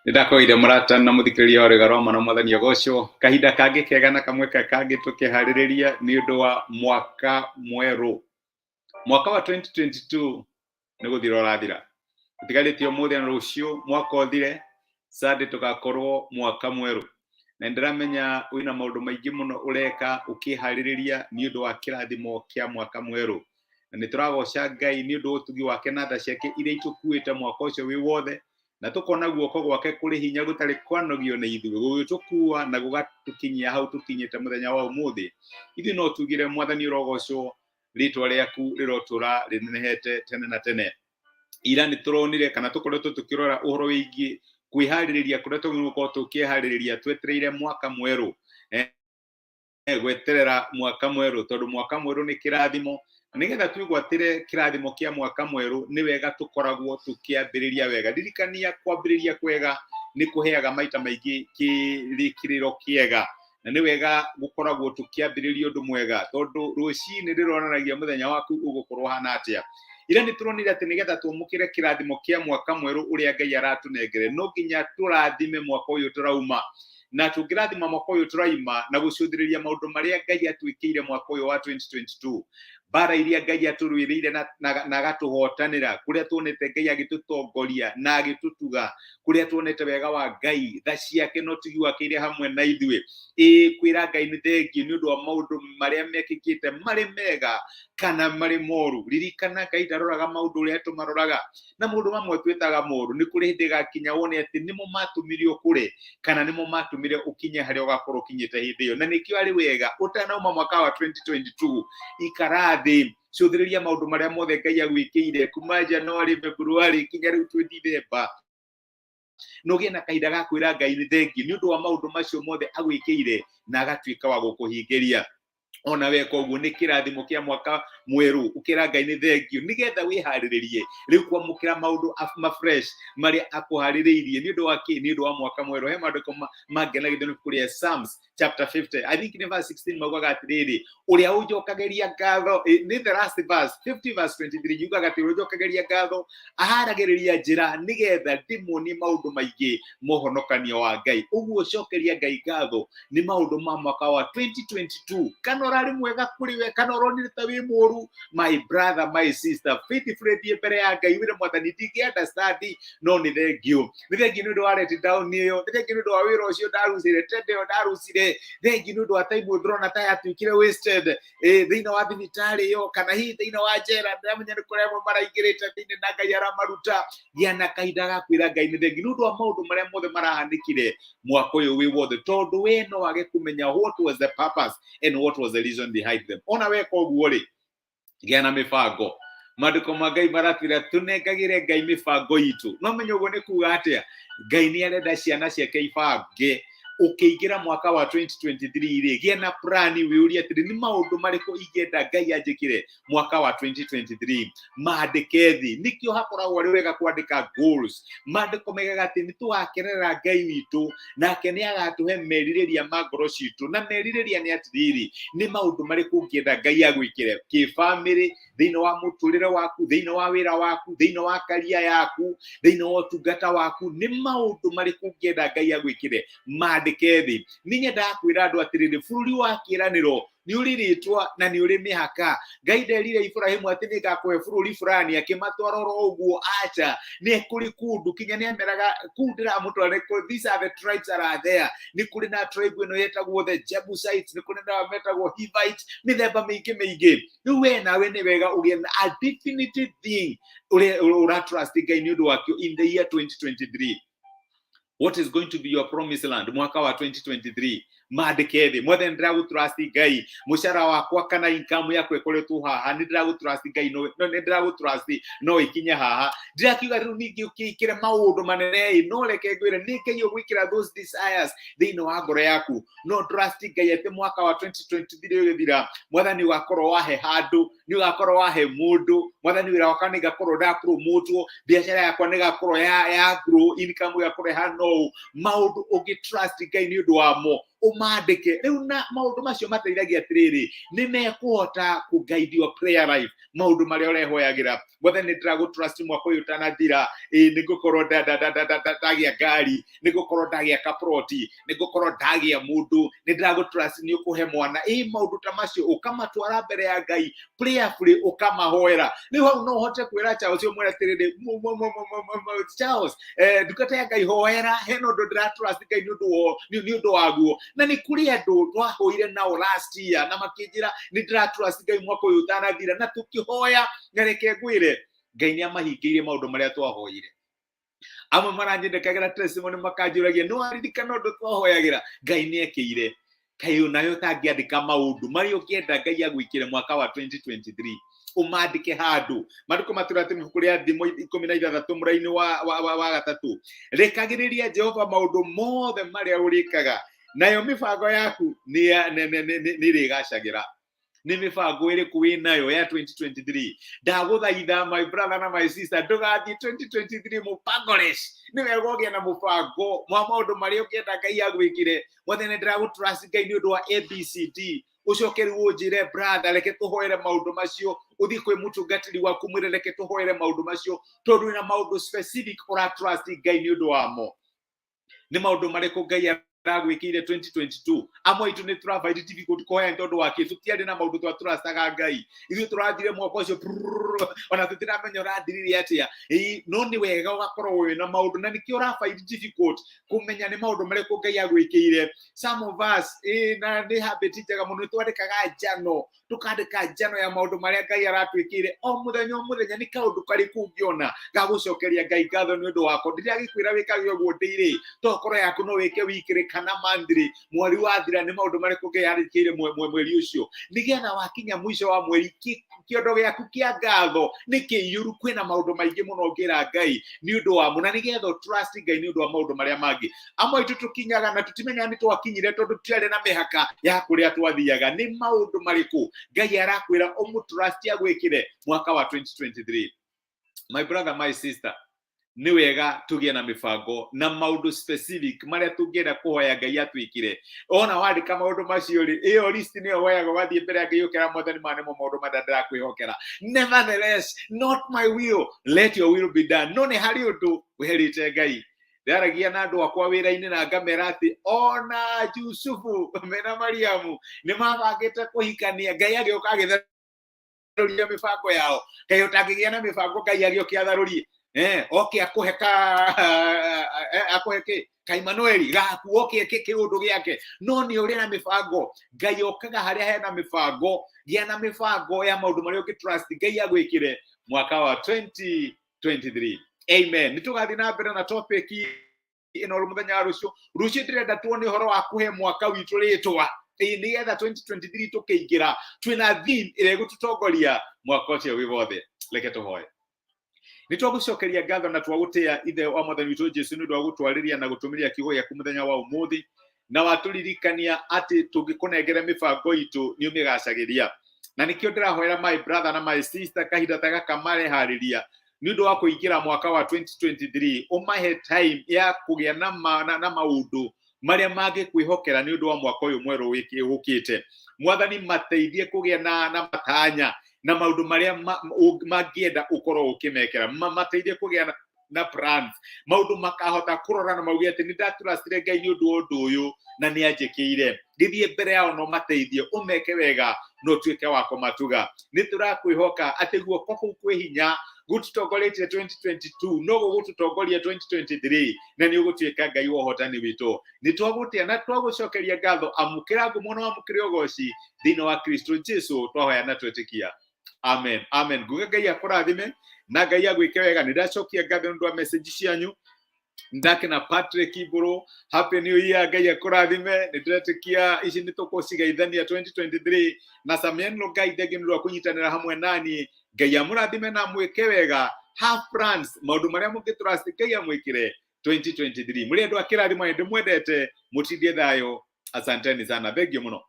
Nĩ ndakwĩire mũrata na mũthikĩrĩria wa Rwĩga rwa Mana, Mwathani agocwo. Kahinda kangĩ kega na kamweke kangĩ tũkĩharĩrĩria nĩ ũndũ wa mwaka mwerũ. Mwaka wa 2022 nĩ gũthira ũrathira. Ũtigarĩtie ũmũthĩ na rũciũ mwaka ũthire, Sunday tũgakorwo mwaka mwerũ. Na nĩndĩramenya wĩna maũndũ maingĩ mũno ũreka ũkĩharĩrĩria nĩ ũndũ wa kĩrathimo kĩa mwaka mwerũ. Na nĩ tũragoca Ngai nĩ ũndũ wa ũtugi wake na tha ciake iria itũkuĩte mwaka ũcio wĩ wothe, na tũkona guoko gwake kũrĩ hinya gũtarĩ kwanogio nĩ ithuĩ, gũgĩtũkua na gũgatũkinyia hau tũkinyĩte mũthenya wa ũmũthĩ. Ithuĩ no tugire Mwathani ũrogocwo, rĩtwa rĩaku rĩrotũra rĩnenehete tene na tene. Ira nĩ tũronire kana tũkoretwo tũkĩrora ũhoro wĩgiĩ kwĩharĩrĩria kũrĩa twagĩrĩirwo gũkorwo tũkĩharĩrĩria twetereire mwaka mwerũ. Gweterera mwaka mwerũ, tondũ mwaka mwerũ nĩ kĩrathimo, na nĩgetha twĩgwatĩre kĩrathimo kĩa mwaka mwerũ nĩ wega tũkoragwo tũkĩambĩrĩria wega. Ndirikania, kwambĩrĩria kwega nĩ kũheaga maita maingĩ kĩrĩkĩrĩro kĩega, na nĩ wega gũkoragwo tũkĩambĩrĩria ũndũ mwega, tondũ rũcinĩ rĩronanagia mũthenya waku ũgũkorwo hana atĩa. Ira nĩ tũronire atĩ nĩgetha twamũkĩre kĩrathimo kĩa mwaka mwerũ ũrĩa Ngai aratũnengere, no nginya tũrathime mwaka ũyũ tũrauma. Na tũngĩrathima mwaka ũyũ tũraima na gũcũthĩrĩria maũndũ marĩa Ngai atwĩkĩire mwaka ũyũ wa 2022, mbara iria Ngai atũrũĩrĩire na agatũhotanĩra, kũrĩa tuonete Ngai agĩtũtongoria na agĩtũtuga, kũrĩa tuonete wega wa Ngai, tha ciake na ũtugi wake irĩ hamwe na ithuĩ. Ĩĩ, kwĩra Ngai nĩ thengiũ nĩ ũndũ wa maũndũ marĩa mekĩkĩte, marĩ mega kana marĩ moru. Ririkana, Ngai ndaroraga maũndũ ũrĩa tũmaroraga, na maũndũ mamwe twĩtaga moru nĩ kũrĩ hĩndĩ ĩgakinya wone atĩ nĩmo matũmire ũkũre kana nĩmo matũmire ũkinye harĩa ũgakorwo ũkinyĩte hĩndĩ ĩyo. Na nĩkĩo arĩ wega ũtanauma mwaka wa 2022, ikara thĩ, cũthĩrĩria maũndũ marĩa mothe Ngai agwĩkĩire kuma January, February kinya rĩu twĩ December, na ũgĩe na kahinda ga kwĩra Ngai nĩ thengiũ nĩ ũndũ wa maũndũ macio mothe agwĩkĩire na agatuĩka wa gũkũhingĩria. Ona weka ũguo nĩ kĩrathimo kĩa mwaka mwerũ, ũkĩra Ngai nĩ thengiũ nĩgetha wĩharĩrĩrie rĩu kwamũkĩra maũndũ mafresh marĩa akũharĩrĩirie. Nĩ ũndũ wa kĩ? Nĩ ũndũ wa mwaka mwerũ. He maandĩko mangenagithio nĩ ibuku rĩa Psalms chapter 50, I think nĩ verse 16, maugaga atĩrĩrĩ, ũrĩa ũnjokagĩria ngatho, nĩ the last verse, 50 verse 23, yugaga atĩ ũrĩa ũnjokagĩria ngatho aharagĩrĩria njĩra nĩgetha ndĩmuonie maũndũ maingĩ mohonokanio wa Ngai. Ũguo cokeria Ngai ngatho nĩ maũndũ ma mwaka wa 2022, kana ũrarĩ mwega kũrĩ we kana ũronire ta wĩ mũru. My brother, my sister, faithfully thiĩ mbere ya Ngai wĩre Mwathani, ndingĩ understand, no nĩ thengiũ, nĩ thengiũ nĩ ũndũ wa let down ĩyo, nĩ thengiũ nĩ ũndũ wa wĩra ũcio ndarucire, tende ĩyo ndarucire, thengiũ nĩ ũndũ wa time ndĩrona ta yatuĩkire wasted thĩinĩ wa thibitarĩ ĩyo kana hihi thĩinĩ wa njera. Ndĩramenya nĩ kũrĩa amwe maraingĩrĩte thĩinĩ na Ngai aramaruta. Gĩa na kahinda ga kwĩra Ngai nĩ thengiũ nĩ ũndũ wa maũndũ marĩa mothe marahanĩkire mwaka ũyũ wĩ wothe, tondũ we no wage kũmenya what was the purpose and what was the reason behind them. Ona weka ũguo rĩ, gĩa na mĩbango. Maandĩko ma Ngai maratwĩra tũnengagĩre Ngai mĩbango itũ. No menya ũguo nĩ kuga atĩa? Ngai nĩ arenda ciana ciake ibange. Ũkĩingĩra mwaka wa 2023 rĩ, gĩa na plan, wĩũrie atĩrĩ, nĩ maũndũ marĩkũ ingĩenda Ngai anjĩkĩre mwaka wa 2023? Maandĩke thĩ. Nĩkĩo hakoragwo arĩ wega kwandĩka goals. Maandĩko megaga atĩ nĩ tũgakenerera Ngai witũ, nake nĩ agatũhe merirĩria ma ngoro citũ. Na merirĩria nĩ atĩrĩrĩ, nĩ maũndũ marĩkũ ũngĩenda Ngai agwĩkĩre kĩbamĩrĩ, thĩinĩ wa mũtũrĩre waku, thĩinĩ wa wĩra waku, thĩinĩ wa karia yaku, thĩinĩ wa ũtungata waku? Nĩ maũndũ marĩkũ ũngĩenda Ngai agwĩkĩre? Maandĩke thĩ. Nĩ nyendaga kwĩra andũ atĩrĩrĩ, bũrũri wa kĩĩranĩro nĩ ũrĩ rĩtwa na nĩ ũrĩ mĩhaka. Ngai nderire Ibrahimu atĩ nĩ ngakũhe bũrũri fulani akĩmatwara oro ũguo, aca. Nĩ kũrĩ kũndũ kinya nĩ ameraga kũu ndĩramũtwara, these are the tribes that are there. Nĩ kũrĩ na tribe ĩno yetagwo the Jebusites, nĩ kũrĩ na metagwo Hivites, mĩthemba mĩingĩ mĩingĩ. Rĩu we nawe nĩ wega ũgĩe na a definitive thing ũrĩa ũra trust Ngai nĩ ũndũ wakĩo in the year 2023. What is going to be your promised land mwaka wa 2023? Mandĩke thĩ. Mwathani, ndĩragũtrust Ngai, mũcara wakwa kana income yakwa ĩkoretwo haha, nĩ ndĩragũtrust Ngai, no nĩ ndĩragũtrust no ĩkinye haha. Ndĩrakiuga rĩu ningĩ ũkĩkĩre maũndũ manene ĩ, no reke ngwĩre nĩ Ngai ũgwĩkĩra those desires thĩinĩ wa ngoro yaku. No trust Ngai atĩ mwaka wa 2023 ũgĩthira, Mwathani, ũgakorwo wahe handũ, nĩ ũgakorwo wahe mũndũ. Mwathani, wĩra wakwa nĩ ngakorwo ndapromotwo, biacara yakwa nĩ gakorwo ya grow, income ĩgakorwo ĩhana ũũ. Maũndũ ũngĩ trust Ngai nĩ ũndũ wamo. Ũmandĩke rĩu, na maũndũ macio mateithagia atĩrĩrĩ, nĩ mekũhota kũ guide your prayer life, maũndũ marĩa ũrehoyagĩra. Mwathani, nĩ ndĩragũ trust mwaka ũyũ ũtanathira, ĩ nĩ ngũkorwo ndagĩa ngari, nĩ ngũkorwo ndagĩa kaproti, nĩ ngũkorwo ndagĩa mũndũ, nĩ ndĩragũ trust nĩ ũkũhe mwana. Ĩ maũndũ ta macio ũkamatwara mbere ya Ngai prayerfully, ũkamahoera. Rĩu hau no ũhote kwĩra Charles, ũmwĩre atĩrĩrĩ, "Charles, ndungata ya Ngai, hoera, hena ũndũ ndĩra trust Ngai nĩ ũndũ waguo." Na nĩ kũrĩ andũ twahoire nao last year na makĩnjĩra, "Nĩ ndĩra trust Ngai mwaka ũyũ ũtanathira," na tũkĩhoya, na reke ngwĩre, Ngai nĩ amahingĩirie maũndũ marĩa twahoire. Amwe maranyendekagĩra testimony, makanjũragia, "Nĩ waririkana ũndũ twahoyagĩra?" Ngai nĩ ekĩire. Kaĩ onayo ũtangĩandĩka maũndũ marĩa ũngĩenda Ngai agwĩkĩre mwaka wa 2023, ũmandĩke handũ? Maandĩko matwĩra atĩ ibuku rĩa Thimo 16 mũraini wa 3, "Rekagĩrĩria Jehova maũndũ mothe marĩa ũrĩkaga, nayo mĩbango yaku nĩ ĩrĩgacagĩra." Nĩ mĩbango ĩrĩkũ wĩ nayo ya 2023? Ndagũthaitha, my brother na my sister, ndũgathiĩ 2023 mũbangoless. Nĩ wega ũgĩe na mũbango wa maũndũ marĩa ũngĩenda Ngai agwĩkĩre. "Mwathani, ndĩragũ trust Ngai nĩ ũndũ wa ABCD." Ũcoke rĩu ũnjĩre, "Brother, reke tũhoere maũndũ macio." Ũthiĩ kwĩ mũtungatĩri waku, mwĩre, "Reke tũhoere maũndũ macio," tondũ wĩna maũndũ specific ũra trust Ngai nĩ ũndũ wamo. Nĩ maũndũ marĩkũ Ngai aragwĩkĩire 2022? Amwe aitũ nĩ tũrabaiti difficult kũhoya nĩ tondũ wa kĩ? Tũtiarĩ na maũndũ twatũracaga Ngai. Ithuĩ tũrathire mwaka ũcio prrrr, ona tũtiramenya ũrathirire atĩa. Ĩĩ, no nĩ wega ũgakorwo wĩna maũndũ, na nĩkĩo ũrabaiti difficult kũmenya nĩ maũndũ marĩkũ Ngai agwĩkĩire. Some of us, ĩĩ, na nĩ habit njega mũno, nĩ twandĩkaga njano, tũkandĩka njano ya maũndũ marĩa Ngai aratwĩkĩire o mũthenya o mũthenya. Nĩ kaũndũ karĩkũ ũngĩona gagũcokeria Ngai ngatho nĩ ũndũ wako? Ndĩragĩkwĩra wĩkage ũguo ndĩirĩ, tokorwo yaku no wĩke weekly kana monthly. Mweri wathira, nĩ maũndũ marĩkũ Ngai arĩkĩire mweri ũcio? Nĩgetha wakinya mũico wa mweri, kĩondo gĩaku kĩa ngatho nĩ kĩiyũru, kwĩna maũndũ maingĩ mũno ũngĩra Ngai nĩ ũndũ wamo, na nĩgetha trust Ngai nĩ ũndũ wa maũndũ marĩa mangĩ. Amwe aitũ tũkinyaga na tũtimenyaga nĩ twakinyire, tondũ tũtiarĩ na mĩhaka ya kũrĩa twathiaga. Nĩ maũndũ marĩkũ Ngai arakwĩra ũmũ trust agwĩkĩre mwaka wa 2023? My brother, my sister, nĩ wega tũgĩe na mĩbango na maũndũ specific marĩa tũngĩenda kũhoya Ngai atwĩkĩre. Ona wandĩka maũndũ macio rĩ, ĩyo list nĩyo woyaga ũgathiĩ mbere ya Ngai, ũkera Mwathani, "Maya nĩmo maũndũ marĩa ndĩrakwĩhokera. Nevertheless, not my will, let your will be done." No nĩ harĩ ũndũ weherĩte Ngai. Ndaragia na andũ akwa wĩra-inĩ na ngamera atĩ ona Jusufu mena Mariamu nĩ mabangĩte kũhikania, Ngai agĩũka agĩtharũria mĩbango yao. Kaĩ ũtangĩgĩa na mĩbango, Ngai agĩũke atharũrie, oke akũhe ka akũhe kĩ ka Emmanuel gaku, oke eke kĩũndũ gĩake? No nĩ ũrĩ na mĩbango. Ngai okaga harĩa hena mĩbango. Gĩa na mĩbango ya maũndũ marĩa ũngĩ trust Ngai agwĩkĩre mwaka wa 2023. Amen. Nĩ tũgathiĩ na mbere na topic ĩno mũthenya wa rũciũ. Rũciũ ndĩrenda tuone ũhoro wa kũhe mwaka witũ rĩtwa, ĩĩ, nĩgetha 2023 tũkĩingĩra twĩna theme ĩrĩa ĩgũtũtongoria mwaka ũcio wĩ wothe. Reke tũhoe. Nĩ twagũcokeria ngatho na twagũtĩa, Ithe wa Mwathani witũ Jesu, nĩ ũndũ wa gũtwarĩria na gũtũmĩria kiugo gĩaku mũthenya wa ũmũthĩ, na watũririkania atĩ tũngĩkũnengera mĩbango itũ nĩ ũmĩgacagĩria. Na nĩkĩo ndĩrahoera my brother na my sister kahinda ta gaka mareharĩria nĩ ũndũ wa kũingĩra mwaka wa 2023, ũmahe time ya kũgĩa na maũndũ marĩa mangĩkwĩhokera nĩ ũndũ wa mwaka ũyũ mwerũ ũkĩte. Mwathani, mateithie kũgĩa na matanya na maũndũ marĩa mangĩenda ũkorwo ũkĩmekĩra. Mateithie kũgĩa na plans, maũndũ makahota kũrora na mauge atĩ nĩ ndatrustire Ngai nĩ ũndũ wa ũndũ ũyũ na nĩ anjĩkĩire. Gĩthiĩ mbere yao no mateithie, ũmeke wega na ũtuĩke wa kũmatuga. Nĩ tũrakwĩhoka atĩ guoko kũu kwĩ hinya gũtũtongoretie 2022 no gũgũtũtongoria 2023, na nĩ ũgũtuĩka Ngai wa ũhotani witũ. Nĩ twagũtĩa na twagũcokeria ngatho. Amũkĩra ngumo na wamũkĩre ũgoci thĩinĩ wa Kristo Jesu twahoya na twetĩkia. Amen, amen. Nguga Ngai akũrathime na Ngai agwĩke wega. Nĩ ndacokia ngatho nĩ ũndũ wa message cianyu. Ndakena. Patrick Iburu, happy new year, Ngai akũrathime. Nĩ ndĩretĩkia ici nĩ tũkũcigeithania 2023. Na Samian Ngai, thengi nĩ ũndũ wa kũnyitanĩra hamwe nani. Ngai amũrathime na amwĩke wega. Have plans, maũndũ marĩa mũngĩ trust Ngai amwĩkĩre 2023. Mũrĩ andũ a kĩrathimo, nĩ ndĩmwendete. Mũtindie thayũ. Asanteni sana, thengio mũno.